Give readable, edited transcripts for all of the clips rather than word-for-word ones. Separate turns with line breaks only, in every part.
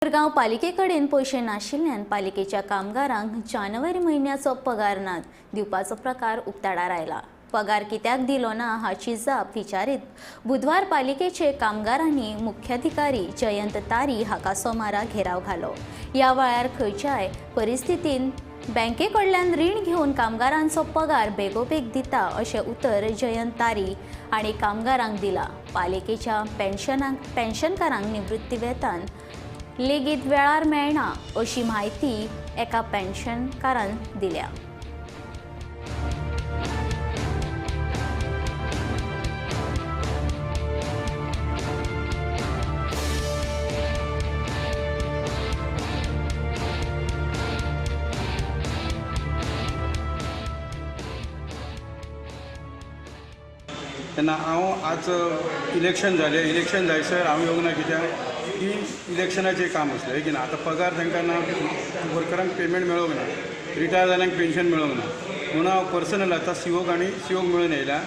मुरगांव पालिकेकडेन पयशे नाशिल्ल्यान पालिकेच्या कामगारांक जानेवारी म्हयन्याचो पगार ना दिवपाचो प्रकार उक्ताडार आयला। पगार कित्याक दिलो ना हाची जाप विचारीत बुधवार पालिकेचे कामगारांनी मुख्याधिकारी जयंत तारी हाका सोमारा घेराव घालो। ह्या वेळार खंयच्याय परिस्थितीन बँकेकडल्यान रीण घेवन कामगारांचो पगार बेगोबेग दिता अशें उतर जयंत तारी आनी कामगारांक दिला। पालिकेच्या पेन्शनकारांक निवृत्ती वेतन लेगीत वेळार मेळना अशी म्हायती एका पेन्शनकारान दिल्या।
तेन्ना हांव आज इलेक्शन जालें, इलेक्शन जायसर हांव येवंक ना कित्याक की इलेक्शनाचें काम आसलें की ना। आतां पगार तांकां ना, वर्करांक पेमेंट मेळोंक ना, रिटायर जाल्यांक पेन्शन मेळोंक ना, म्हणून हांव पर्सनल आतां सीओक आनी सीओक मेळून येयला,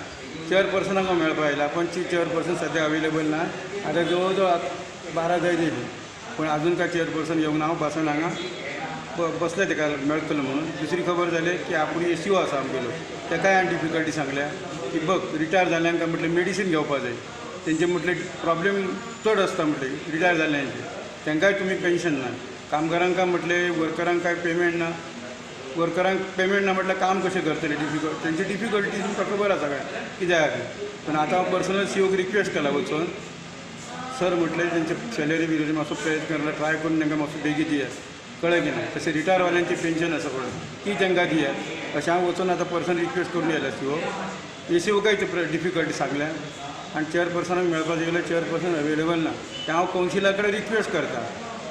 चेअरपर्सनाक हांव मेळपाक आयला, पण ती चेअरपर्सन सद्या अवेलेबल ना। आतां जवळ जवळ 12 जायत येयली पूण आजून काय चेअरपर्सन येवंक ना। हांव बसून हांगा बसले ताका मेळटलो म्हणून। दुसरी खबर जाली की आपूण एसीओ आसा आमगेलो, ताकाय हांवें डिफिकल्टी सांगल्या की बघ रिटायर जाल्यांक म्हटलें मेडिसीन घेवपा जाय, तेंचे म्हटलें प्रॉब्लेम चड आसता म्हटलें रिटायर जाल्यांचे, तांकांय तुमी पेन्शन ना, कामगारांक म्हटलें वर्करांक काय पेमेंट ना, वर्करांक पेमेंट ना म्हटल्यार काम कशें करतले, डिफिकल्ट तेंची डिफिकल्टी तुमकां खबर आसा काय कित्याक खातीर। पूण आतां हांव पर्सनल सीओक रिक्वेस्ट केला वचून, सर म्हटलें तेंचे सॅलरी बिलरी मातसो प्रयत्न करला, ट्राय करून तांकां मातसो बेगीन दियात, कळ्ळें की ना। तशें रिटायरवाल्यांचें पेन्शन आसा पळय ती तांकां दियात अशें हांव वचून आतां पर्सनल रिक्वेस्ट करून येयला सीओक। एसीओकय ते डिफिकल्टी सांगल्या आनी चेअरपर्सनाक मेळपाचें गेल्यार चेअरपर्सन अवेलेबल ना, तें हांव कौन्सिला कडेन रिक्वेस्ट करता,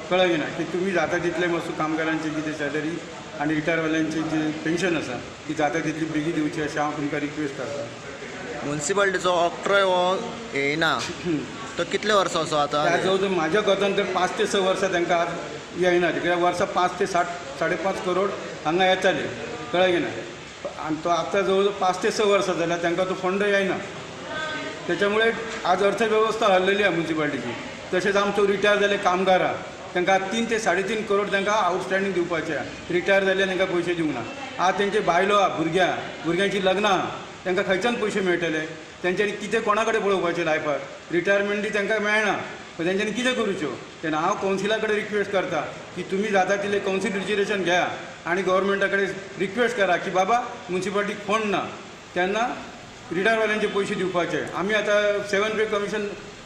कळ्ळें की ना, की तुमी जाता तितलें मातसो कामगारांची कितें सॅलरी आनी रिटायरवाल्यांची जी पेन्शन आसा ती जाता तितली बेगीन दिवची अशें हांव तुमकां रिक्वेस्ट करता।
मुन्सिपालिटीचो ऑक्ट्रॉय हो येयना तो कितले वर्सां असो आतां?
त्या जवळ जवळ म्हाज्या गतान तर 5 ते 6 वर्सां तांकां येयना, कित्याक वर्सां 5 ते 7.5 करोड हांगा येताले, कळ्ळें की ना। आनी तो आतां जवळ जवळ 5 ते 6 वर्सां जाल्यार तांकां तो फंड येयना, त्याच्यामुळे आज अर्थवेवस्था हल्लेली आहे म्युन्सिपाल्टीची। तशेंच आमचो रिटायर जाल्ले कामगारां तांकां 3 ते 3.5 करोड तांकां आउटस्टँडींग दिवपाचे आहा, रिटायर जाल्ले तांकां पयशे दिवंक ना। आज तेंचे बायलो आहा, भुरग्यां भुरग्यांची लग्नां आहा, तांकां खंयच्यान पयशे मेळटले, तेंच्यांनी कितें कोणा कडेन पळोवपाचें लायफार, रिटायरमेंटूय तांकां मेळना, पण तेंच्यांनी कितें करूच्यो। तेन्ना हांव कौन्सिला कडेन रिक्वेस्ट करता की तुमी जाता तितलें कौन्सिल रिजर्वेशन घेया आनी गव्हर्मेंटा कडेन रिक्वेस्ट करा की बाबा म्युन्सिपाल्टीक फंड ना, तेन्ना रिटायरवाल्यांचे पयशे दिवपाचे। आमी आतां 7 पे कमिशन